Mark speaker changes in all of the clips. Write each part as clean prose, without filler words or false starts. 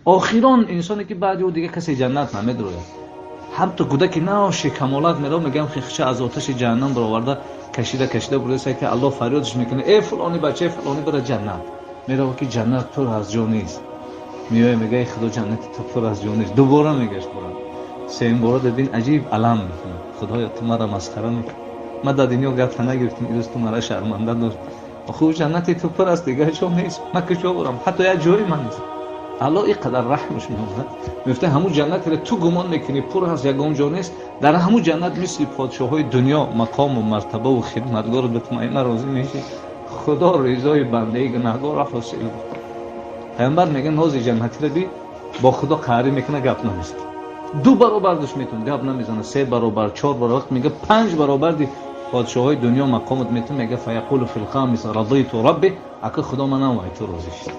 Speaker 1: Охирон инсоне ки баъди ӯ дига касе ҷаннат намедрояд. Ҳатто кӯдаки навши камолат мерав, мегӯям, хихча аз оташи ҷаҳаннам бароварда, кашида кашида бурдаса, ки Аллоҳ фарёдш мекунад: «Э фулони, бачаи фулони, бира ҷаннат». Мерава, ки ҷаннат пур аз ҷо нест. Меоя, мега: «Эй Худо, ҷаннати ту пур аз ҷо нест». Дубора мегашт бура. Сеюм бора дабин аҷиб алам мекунад: «Худоё, ту мара масхара мекунӣ. Ма дар дунё гапта нагирифтим, ирӯз ту мара шарманда дошт. Хуб, ҷаннати ту пур аст, дигар ҷо нест, ма куҷо бурам? Ҳатто як ҷои ман нест». Аллоҳ ин қадар раҳмаш меомад, мегуфта: «Ҳамун ҷаннатеро ту гумон мекунӣ пур аст, ягон ҷо нест, дар ҳамун ҷаннат мисли подшоҳои дунё мақому мартабаву хидматгору битмаина розӣ мешӣ». Худо ризои бандаи гунаҳгорро ҳосил. Пайғамбар мега: «Нози ҷаннатиро би, бо Худо қаҳрӣ мекуна, гап намезана, ду баробар душ метун, гап намезана, се баробар, чор баробар, вақт мега панҷ баробар ди подшоҳои дунё мақомат метун, мега: فيقول في الخامسة رضيت ربي». Ака, Худо, манам вай ту розӣ шуд.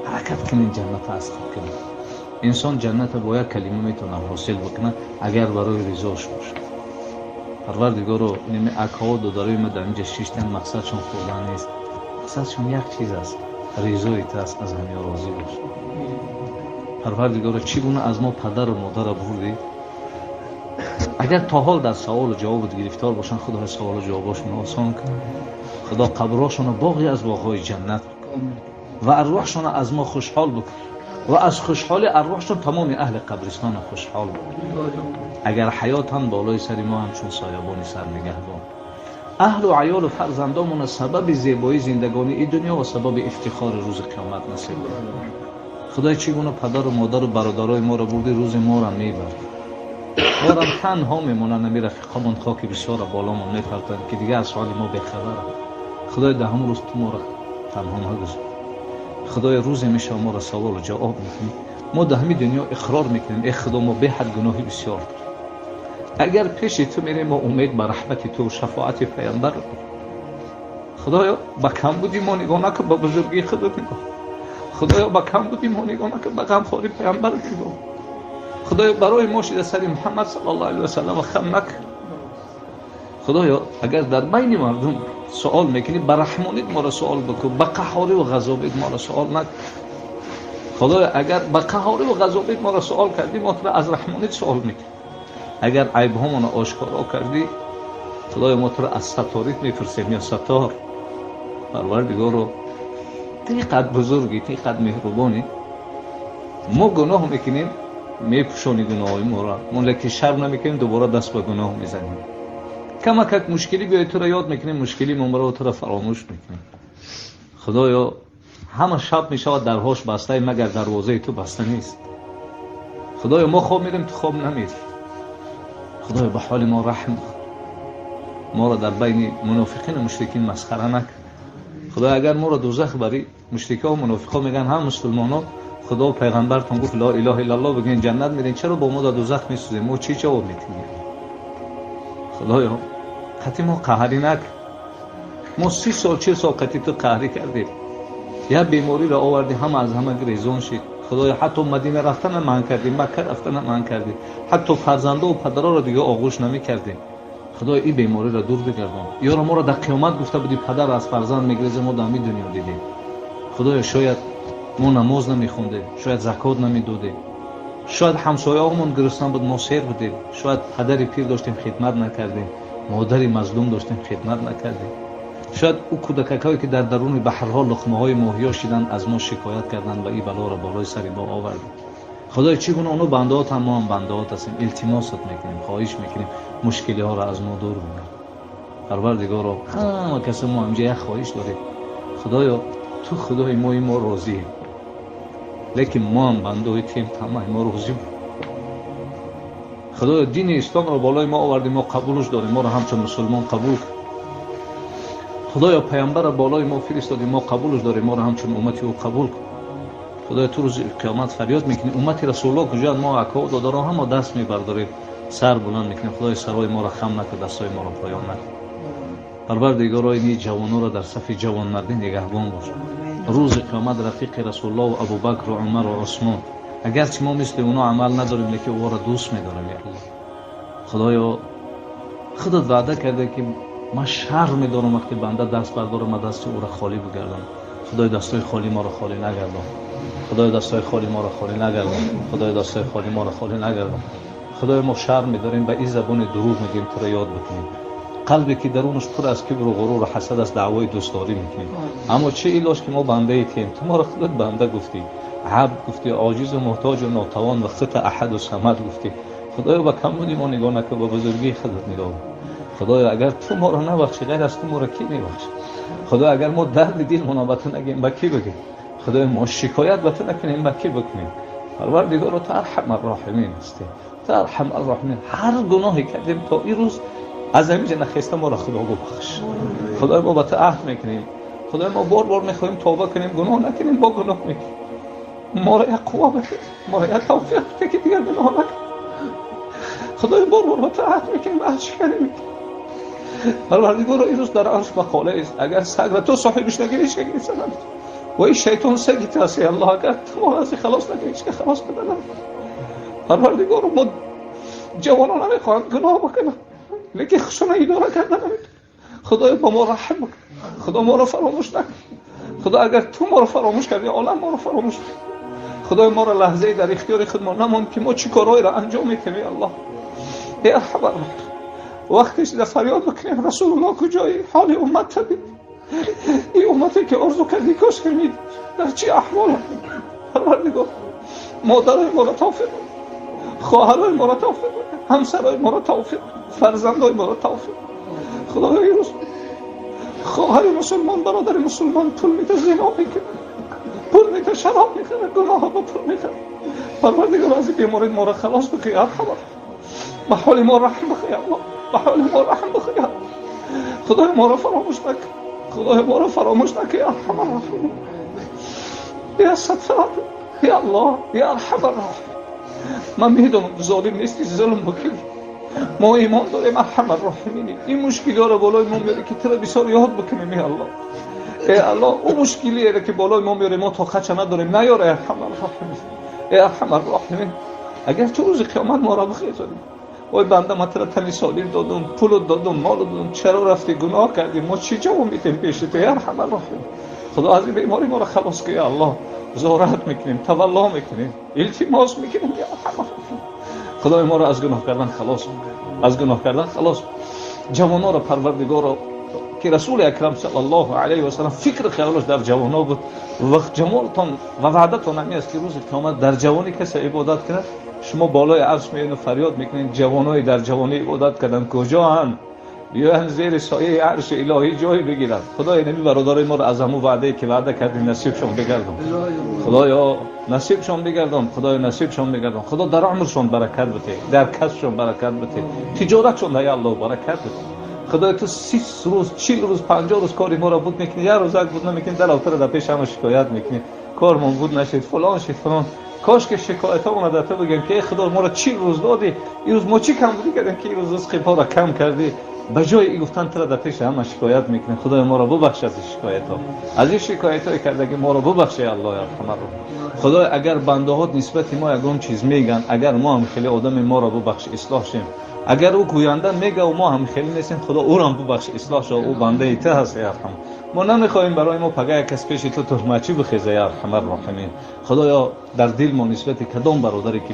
Speaker 1: Ҳаракат кунем, ҷанната аз худ кунем. Инсон ҷанната бо як калима метавонад ҳосил бикунад, агар барои ризош бошад. Парвардигоро, инами акаҳо, додарои ма дар инҷа шиштан, мақсадшон хӯрдан нест, мақсадшон як чиз аст, ризои ту аст, аз ҳамиё розӣ бош. Парвардигоро, чӣ гуна аз мо падару модарро бурдӣ, агар то ҳол дар саволу ҷавобут гирифтор бошанд, Худои, саволу ҷавобошонро осон кун. Худо, қабрҳошонро боғе аз боғҳои ҷаннат бикун ва арвоҳшонро аз мо хушҳол бикун ва аз хушҳоли арвоҳшон тамоми аҳли қабристонро хушҳол бикун. Агар ҳаётан, болои сари мо ҳамчун соябони сарнигаҳбон, аҳлу аёлу фарзандомона сабаби зебоии зиндагонии дунё ва сабаби ифтихори рӯзи қиёмат насиб кун. Худои, чӣ гуна падару модару бародарои моро бурдӣ, рӯзи моро мебард, морам танҳо мемонанд. Ами рафиқомон хоки бисёра боломон мепартанд, ки дигар аз ҳоли мо бехабаранд. Худои, дар ҳамон рӯз ту моро танҳо магузор. Худои, рӯзе мешава, моро саволу ҷавоб мекунӣ. Мо дар ҳамин дунё иқрор мекунем: «Э Худо, мо беҳад гуноҳи бисёр дорем». Агар пеши ту мерем, мо умед ба раҳмати ту, шафоати паямбар. Худоё, ба камбуди мо нигоҳ накун, ба бузургии худат нигоҳ. Худоё, ба камбуди мо нигоҳ накун, ба ғамхории паямбарат нигоҳ. Худоё, барои мо шида сари Муҳаммад саллаллоҳу алайҳи васаллам хам накун. Худоё, агар дар байни мардум суол мекунӣ, ба раҳмонит моро суол бикун, ба қаҳорӣ ғазобит моро суол накун. Худоё, агар ба қаҳорӣ ғазобит моро суол кардӣ, мо туро аз раҳмонит суол мекунем. Агар айбҳомонро ошкоро кардӣ, Худоё, мо туро аз сатторит мепурсем, ё Саттор. Парвардигоро, ту қад бузургӣ, ту қад меҳрубонӣ. Мо гуноҳ мекунем, мепӯшонӣ гуноҳҳои моро, мо лекин шарм намекунем, дубора даст ба гуноҳ мезанем. Камакак мушкилӣ биёй, туро ёд мекунем, мушкилӣ момаро туро фаромӯш мекунем. Худоё, ҳама шаб мешавад, дарҳош бастаи, магар дарвозаи ту баста нест. Худоё, мо хоб мерем, ту хоб намерӣ. Худоё, ба ҳоли мо раҳм, моро дар байни мунофиқину мушрикин масхара накун. Худоё, агар моро дӯзах барӣ, мушрикҳо, мунофиқҳо мегӯянд: «Ҳам мусулмонҳо, Худо, пайғамбартон гуфт: ло илоҳа иллаллоҳ бигӯен, ҷаннат мерем, чаро бо мо дар дӯзах месӯзем?» Мо чӣ ҷавоб метиҳем? Худоё, қатъи мо қаҳрӣ накун. Мо 30 сол, 40 сол қатъи ту қаҳрӣ кардем. Як бемориро овардӣ, ҳама аз ҳама гирезон шид. Худоё, ҳатто Мадина рафтана манъ кардем, Макка рафтана манъ кардем, ҳатто фарзандову падароро дига оғӯш намекардем. Худоё, ин бемориро дур бигардон. Ёро, моро дар қиёмат гуфта будӣ, падар аз фарзанд мегиреза, мо дар ҳамин дунё дидем. Худоё, шояд мо намоз намехондем, шояд закот намедодем, шояд ҳамсояҳомон гурусна буд, мо сер будем, шояд падари пир доштем, хидмат накардем, модари мазлум доштем, хидмат накардем, шояд ӯ кӯдакакҳое, ки дар даруни баҳрҳо луқмаҳои моҳиё шиданд, аз мо шикоят карданд ва ин балоро болои сари мо овардем. Худоё, чӣ гуна оно бандаотам, мо ҳам бандаот ҳастем. Илтимосат мекунем, хоҳиш мекунем, мушкилиҳоро аз мо дур бигар. Парвардигоро, ҳама каса мо ҳамҷа як хоҳиш дорем. Худоё, ту Худои мои, мо розием, лекин мо ҳам бандаои туем, ҳамаи мо розӣ буд. Худоё, дини исломро болои мо овардем, мо қабулш дорем, моро ҳамчун мусулмон қабул кун. Худоё, паямбарро болои мо фиристодем, мо қабулш дорем, моро ҳамчун уммати ӯ қабул кун. Худоё, ту рӯзи қиёмат фарёд мекунӣ: «Уммати Расулулло куҷоянд?» Мо акҳо, додаро ҳама даст мебардорем, сар буланд мекунем. Худоё, сарҳои моро хам накун, дастҳои моро поён накун. Парвардигоро, ини ҷавононро дар сафи ҷавонмардӣ нигаҳбон бош. Рӯзи қиёмат рафиқи Расулуллоҳу Абубакру Умару Усмон, агарчи мо мисли оно амал надорем, лекин ӯро дӯст медорем. Я Аллоҳ, Худоё, худат ваъда карда, ки ман шарм медорам, вақте банда даст бардорам, ма дасти ӯро холӣ бигардонам. Худои дастҳои холӣ моро холӣ нагардон. Худои дастҳои холӣ моро холӣ нагардон. Худои дастҳои холӣ моро холӣ нагардон. Худои мо шарм медорем, ба ин забони дурӯғ мегӯем, туро ёд бикунем. Қалбе ки дарунаш пур аз кибру ғурур ва ҳасад аст, даъвои дӯстдорӣ мекунем. Аммо чӣ илоҷ ки мо бандаи туем? Ту моро худат банда гуфтӣ, абд гуфтӣ, оҷизу муҳтоҷу нотавон ва худта аҳаду самад гуфтӣ. Худоё, ба камбуди мо нигоҳ накун, ба бузургии худат нигоҳ кун. Худоё, агар ту моро набахшӣ, ғайр аз ту моро кӣ мебахшад? Худоё, агар мо дарди дилмонро ба ту нагӯем, ба кӣ бигӯем? Худоё, мо шикоят ба ту накунем, ба кӣ бикунем? Парвардигоро, ту арҳамар роҳимин ҳастӣ, ту арҳамар роҳимин. Ҳар гуноҳе кардем то ин рӯз аз ҳамин ҷо нахеста, моро Худо бубахш. Худоё, мо ба ту аҳд мекунем. Худоё, мо бор бор мехоҳем тавба кунем, гуноҳ накунем, бо гуноҳ мекунем. Моро як қувва бده, моро як тавфиқ бده, ки дигар гуноҳ накунем. Худоё, бор бор ба ту аҳд мекунем, аҳдшиканӣ мекунем. Парвардигоро, ин рӯз дар арш мақола аст: агар сагра ту соҳибиш нагирӣ, ҳеч гирифта наметавонӣ. Ва ин шайтон саги ту аст, аллоҳ. Агар ту моро аз ин халос накунӣ, ҳеч халос карда наметавонӣ. Парвардигоро, мо ҷавонон намехоҳанд гуноҳ бикунанд, лекин худшона идора карда наметавонанд. Худоё, ба мо раҳм бикун. Худо, моро фаромӯш накун. Худо, агар ту моро фаромӯш кардӣ, олам моро фаромӯш. Худои, моро лаҳзае дар ихтиёри худ мо намонд, ки мо чӣ корҳоеро анҷом медиҳем. Эй Аллоҳ, эй арҳамар, вақте шуда фарёд бикунем: «Расулуллоҳ, куҷоӣ? Ҳоли уммат бин. Ин уммате ки орзу кардӣ, кош ки дар чӣ аҳвол?» Парвардигор, модарои моро тавфиқ, хоҳарои моро тавфиқ, ҳамсарои моро тавфиқ, фарзандои моро тавфиқ. Худоё, имрӯз хоҳари мусулмон, бародари мусулмон пул меда зино мекунад, пул меда шароб мехӯрад, гуноҳ ба пул мехӯрад. Парвардигор, аз ин беморӣ моро халос бикун. Арҳамар, ба ҳоли мо раҳм бикун. Аллоҳ, ба ҳоли мо раҳм бикун. Худои, моро фаромӯш накун. Худои, моро фаромӯш накун. Арҳамар роҳимин, я Саттор, я Аллоҳ, я арҳамар роҳимин. Ман медонам, золим нести зулм бикунӣ. Мо имон дорем, арҳамар роҳимини. Ин мушкилиҳоро болои мо меорӣ, ки туро бисёр ёд бикунем. Эй Аллоҳ, эй Аллоҳ, ӯ мушкилиеро ки болои мо меорӣ, мо тоқатша надорем, наёр. Эй арҳамар роҳимин, эй арҳамар роҳимин, агар ту рӯзи қиёмат моро бихезонӣ: «Ой банда, ман туро тани солим додум, пулу додум, молу додум, чаро рафтӣ гуноҳ кардӣ?» Мо чӣ ҷавоб медиҳем пеши ту, эй арҳамар роҳимин? Худо, аз ин беморӣ моро халос кун. Аллоҳ, зорат мекунем, тавалло мекунем, илтимос мекунем. Худои, моро аз гуноҳ кардан халос, аз гуноҳ кардан халос. Ҷавоноро, Парвардигоро, ки Расули Акрам саллаллоҳу алайҳи васаллам фикру хаёлаш дар ҷавоно буд ва ҷамолтон ва ваъдатон ҳамин аст, ки рӯзи қиёмат дар ҷавонӣ касе ибодат кунад, шумо болои арш меоед фарёд мекунед: «Ҷавонои дар ҷавонӣ ибодат кардан куҷоанд? Биёянд, зери сояи арши илоҳӣ ҷой бигиранд». Худои, нами бародарои моро аз ҳамун ваъдае ки ваъда кардем, насибшон бигардон. Худоё, насибшон бигардон. Худоё, насибшон бигардон. Худо, дар умршон баракат бите, дар касбшон баракат бите, тиҷоратшон, ай Аллоҳ, баракат бите. Худоё, ту 30 рӯз, 40 рӯз, 50 рӯз кори моро буд мекунӣ, як рӯз як буд намекунӣ, дар алтара дар пеши ҳама шикоят мекунӣ: «Кормон буд нашид, фалон шид, фалон». Кош ки шикоятҳомона дар ту бигӯем, ки эй Худо, моро 40 рӯз додӣ, имрӯз мо чӣ камбудӣ кардем, ки имрӯз ризқи моро кам кардӣ? Ба ҷои ин гуфтан, туро дар пеши ҳама шикоят мекунем. Худоё, моро бубахш аз ин шикоятҳо, аз ин шикоятҳое кардаги моро бубахш, эй Аллоҳи арҳамар. Худоё, агар бандаҳот нисбати мо ягон чиз мегӯянд, агар мо ҳам хеле одами, моро бубахш, ислоҳ шем. Агар ӯ гӯянда мега, мо ҳам хеле нестем, Худо, ӯрам бубахш, ислоҳ шав, ӯ бандаи ту ҳаст. Эй арҳам, мо намехоҳем барои мо пага як кас пеши ту туҳматчӣ бихеза. Эй арҳамар роҳимин, Худоё, дар дил мо нисбати кадом бародаре ки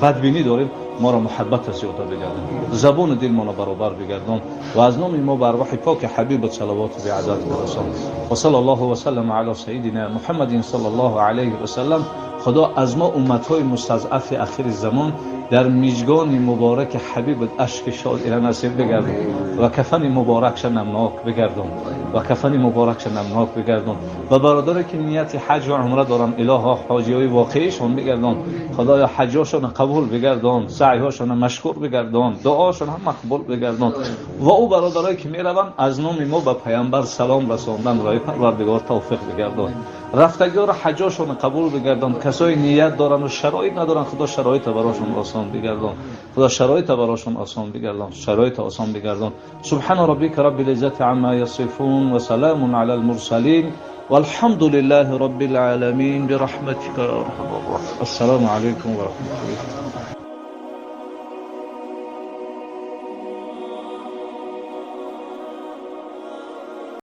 Speaker 1: бадбинӣ дорем, моро муҳаббата зиёда бигардон, забони дилмонро баробар бигардон ва аз номи мо ба арвоҳи поки ҳабибат салавоту беадад бирасон. Ва сала Аллоҳу васаллама ала сайидина Муҳаммадин саллаллоҳу алайҳи васаллам. Худо, аз мо умматҳои мустазъафи ахири замон дар миҷгони мубораки ҳабибат ашки шодира насиб бигардон ва кафани муборакша намнок бигардон, ва кафани муборакша намнок бигардон. Ва бародаре ки нияти ҳаҷ ва умра доранд, илоҳо, ҳоҷиҳои воқеишон бигардон. Худоё, ҳаҷҳошона қабул бигардон, саъйҳошона машкур бигардон, дуошона мақбул бигардон. Ва ӯ бародарое ки мераванд, аз номи мо ба Паямбар салом расондан рои Парвардигор тавфиқ бигардон. Рафтагиҳоро ҳаҷошонро қабул бигардон. Касое ният доранд ва шароит надоранд, Худо, шароита барошон осон бигардон. Худо, шароита барошон осон бигардон, шароита осон бигардон. Субҳана роббика роббил иззати амма ясифун ва саламун ала алмурсалин والحمد لله رب العالمين برحمتك يا ارحم الراحمين. السلام عليكم ورحمه الله.